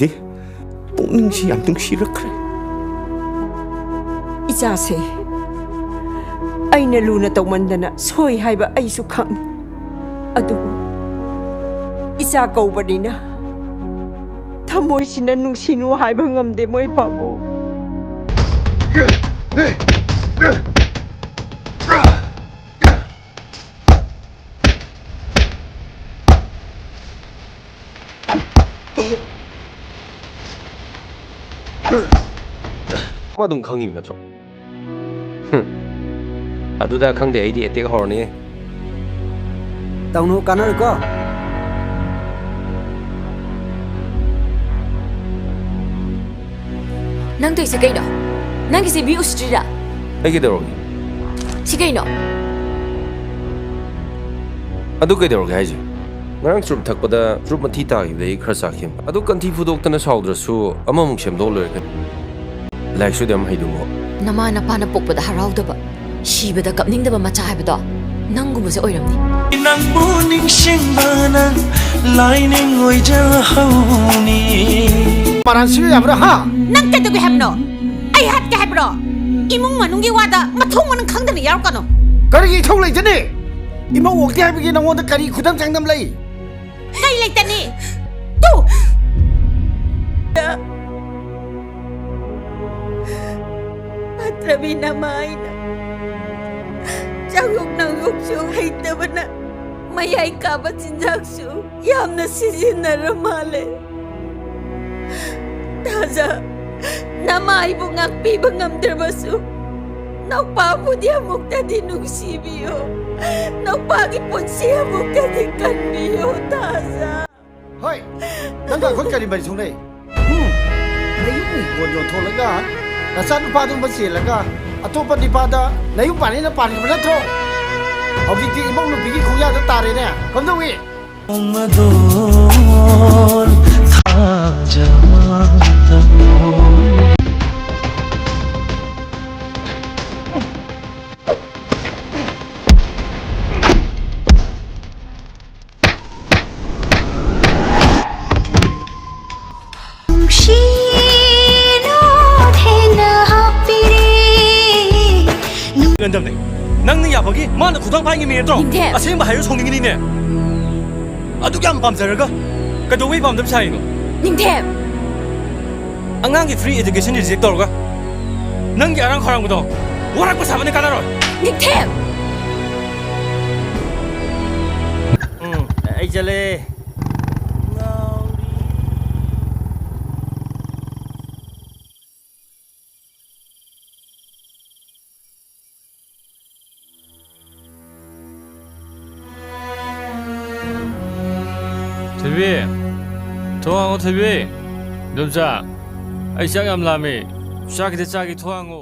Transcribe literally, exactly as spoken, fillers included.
ꯇꯦ, ꯄꯨꯛꯅꯤꯡꯁꯤ ꯌꯥꯝ ꯅꯨꯡꯁꯤꯔꯛꯈ꯭ꯔꯦ꯫ ꯏꯆꯥꯁꯦ ꯑꯩꯅ ꯂꯨꯅ ꯇꯧꯃꯟꯗꯅ ꯁꯣꯏ ꯍꯥꯏꯕ ꯑꯩꯁꯨ ꯈꯪꯏ꯫ ꯑꯗꯨꯕꯨ ꯏꯆꯥ ꯀꯧꯕꯅꯤꯅ ꯊꯃꯣꯏꯁꯤꯅ ꯅꯨꯡꯁꯤꯅꯨ ꯍꯥꯏꯕ ꯉꯝꯗꯦ ꯃꯣꯏ ꯄꯥꯕꯨꯡ꯫ ꯑꯃ ꯑꯗꯨꯝ ꯈꯪꯉꯤꯕ ꯅꯠꯇ꯭ꯔꯣ? ꯍꯨꯝ꯫ ꯑꯗꯨꯗ ꯈꯪꯗꯦ, ꯑꯩꯗꯤ ꯑꯦꯇꯦꯛ ꯍꯧꯔꯅꯤ꯫ ꯇꯧꯅꯨ, ꯀꯥꯟꯅꯔꯣꯏꯀꯣ꯫ ꯅꯪ ꯇꯧꯏꯁꯦ ꯀꯩꯅꯣ? ꯅꯪꯒꯤꯁꯦ ꯃꯤ ꯎꯁꯤꯠꯇ꯭ꯔꯤꯔꯥ? ꯑꯩ ꯀꯩꯗꯧꯔꯒꯦ? ꯁꯤ ꯀꯩꯅꯣ? ꯑꯗꯨ ꯀꯩꯗꯧꯔꯒꯦ ꯍꯥꯏꯁꯦ? ꯉꯔꯥꯡ ꯆꯨꯔꯨꯞ ꯊꯛꯄꯗ ꯆꯨꯔꯨꯞ ꯃꯊꯤ ꯇꯥꯈꯤꯕꯗꯒꯤ ꯈꯔ ꯆꯥꯈꯤꯕꯅꯤ꯫ ꯑꯗꯨ ꯀꯟꯊꯤ ꯐꯨꯗꯣꯛꯇꯅ ꯁꯥꯎꯗ꯭ꯔꯁꯨ ꯑꯃꯃꯨꯛ ꯁꯦꯝꯗꯣꯛ ꯂꯣꯏꯔꯦ ꯀꯩꯅꯣ꯫ ꯂꯥꯏꯔꯤꯛꯁꯨ ꯑꯗꯨꯝ ꯍꯩꯗꯨꯕꯨ꯫ ꯅꯃꯥ ꯅꯄꯥꯅ ꯄꯣꯛꯄꯗ ꯍꯔꯥꯎꯗꯕ, ꯁꯤꯕꯗ ꯀꯞꯅꯤꯡꯗꯕ ꯃꯆꯥ ꯍꯥꯏꯕꯗꯣ ꯅꯪꯒꯨꯝꯕꯁꯦ ꯑꯣꯏꯔꯝꯅꯤ꯫ ꯅꯪꯕꯨ ꯅꯤꯡꯁꯤꯡꯕꯅ ꯂꯥꯏꯅꯤꯡ ꯑꯣꯏꯖꯍꯧꯅꯤ꯫ ꯃꯔꯥꯟ ꯁꯤꯕ ꯌꯥꯕ꯭ꯔꯥ, ꯍꯥ? ꯅꯪ ꯀꯩꯗꯧꯒꯦ ꯍꯥꯏꯕꯅꯣ? ꯑꯩ ꯍꯥꯠꯀꯦ ꯍꯥꯏꯕ꯭ꯔꯣ? ꯏꯃꯨꯡ ꯃꯅꯨꯡꯒꯤ ꯋꯥꯗ ꯃꯊꯣꯡ ꯃꯔꯝ ꯈꯪꯗꯅ ꯌꯥꯎꯔꯛꯀꯅꯨ꯫ ꯀꯔꯤꯒꯤ ꯏꯊꯧ ꯂꯩꯇꯅꯤ? ꯏꯃꯧ ꯑꯣꯛꯇꯦ ꯍꯥꯏꯕꯒꯤ ꯅꯉꯣꯟꯗ ꯀꯔꯤ ꯈꯨꯗꯝ ꯆꯥꯡꯗꯝ ꯂꯩ? ꯀꯩ ꯂꯩꯇꯅꯤ? ꯇꯨ! ꯐꯠꯇ꯭ꯔꯕꯤ ꯅꯃꯥ ꯑꯩꯅ ꯆꯥꯛꯂꯨꯛ ꯅꯪꯂꯨꯛꯁꯨ ꯍꯩꯇꯕꯅ ꯃꯌꯥꯏ ꯀꯥꯕ ꯆꯤꯟꯖꯥꯛꯁꯨ ꯌꯥꯝꯅ ꯁꯤꯖꯤꯟꯅꯔ ꯃꯥꯜꯂꯦ꯫ ꯇꯥꯖꯥ, ꯅꯃꯥ ꯑꯩꯕꯨ ꯉꯥꯛꯄꯤꯕ ꯉꯝꯗ꯭ꯔꯕꯁꯨ ꯅꯧꯄꯥꯕꯨꯗꯤ ꯑꯃꯨꯛꯇꯗꯤ ꯅꯨꯡꯁꯤꯕꯤꯌꯨ꯫ ꯅꯧꯄꯥꯒꯤ ꯄꯨꯟꯁꯤ ꯑꯃꯨꯛꯇꯗꯤ ꯀꯟꯕꯤꯌꯨ, ꯇꯥꯖꯥ꯫ ꯍꯣꯏ, ꯅꯪꯒ ꯑꯩꯈꯣꯏ ꯀꯔꯤ ꯃꯔꯤ ꯊꯨꯡꯅꯩ? ꯍꯨꯝ, ꯅꯌꯨꯝ ꯍꯤꯡꯒꯣꯜ ꯌꯣꯟꯊꯣꯛꯂꯒ ꯅꯆꯥꯅꯨꯄꯥꯗꯨ ꯑꯃ ꯆꯦꯜꯂꯒ ꯑꯇꯣꯞꯄ ꯅꯤꯄꯥꯗ ꯅꯌꯨꯝ ꯄꯥꯟꯅꯤꯅ ꯄꯥꯟꯈꯤꯕ ꯅꯠꯇ꯭ꯔꯣ? ꯍꯧꯖꯤꯛꯇꯤ ꯏꯃꯧ ꯅꯨꯄꯤꯒꯤ ꯈꯣꯡꯌꯥꯗ ꯇꯥꯔꯦꯅꯦ꯫ ꯀꯝꯗꯧꯏ? ꯃꯗꯣꯟ ꯊꯥꯖ ꯃꯥꯡꯗꯕꯣ꯫ ꯌꯣꯟꯗꯕꯅꯦ꯫ ꯅꯪꯅ ꯌꯥꯕꯒꯤ ꯃꯥꯅ ꯈꯨꯗꯥꯡ ꯄꯥꯏꯉꯤꯃꯤ ꯅꯠꯇ꯭ꯔꯣ? ꯅꯤꯡꯊꯦꯝ! ꯑꯁꯦꯡꯕ ꯍꯥꯏꯔ ꯁꯥꯎꯅꯤꯡꯉꯤꯅꯤꯅꯦ꯫ ꯑꯗꯨꯛ ꯌꯥꯝ ꯄꯥꯝꯖꯔꯒ ꯀꯩꯗꯧꯕꯩ ꯄꯥꯝꯗꯕ ꯁꯥꯏꯅꯣ? ꯅꯤꯡꯊꯦꯝ! ꯑꯉꯥꯡꯒꯤ free education reject ꯇꯧꯔꯒ ꯅꯪꯒꯤ ꯑꯔꯥꯡ ꯈꯧꯔꯥꯡꯕꯗꯣ ꯋꯥꯔꯛꯄ ꯁꯥꯕꯅ ꯀꯥꯟꯅꯔꯣꯏ꯫ ꯅꯤꯡꯊꯦꯝ! ꯎꯝ, ꯑꯩ ꯆꯠꯂꯦ꯫ ꯊꯣꯏꯕꯤ, ꯊꯣꯡ ꯍꯥꯡꯉꯣ, ꯊꯣꯏꯕꯤ꯫ ꯏꯗꯣꯝꯆꯥ, ꯑꯩ ꯆꯥꯛ ꯌꯥꯝ ꯂꯥꯝꯃꯦ꯫ ꯆꯥꯛ ꯈꯤꯇ ꯆꯥꯒꯦ, ꯊꯣꯡ ꯍꯥꯡꯉꯣ꯫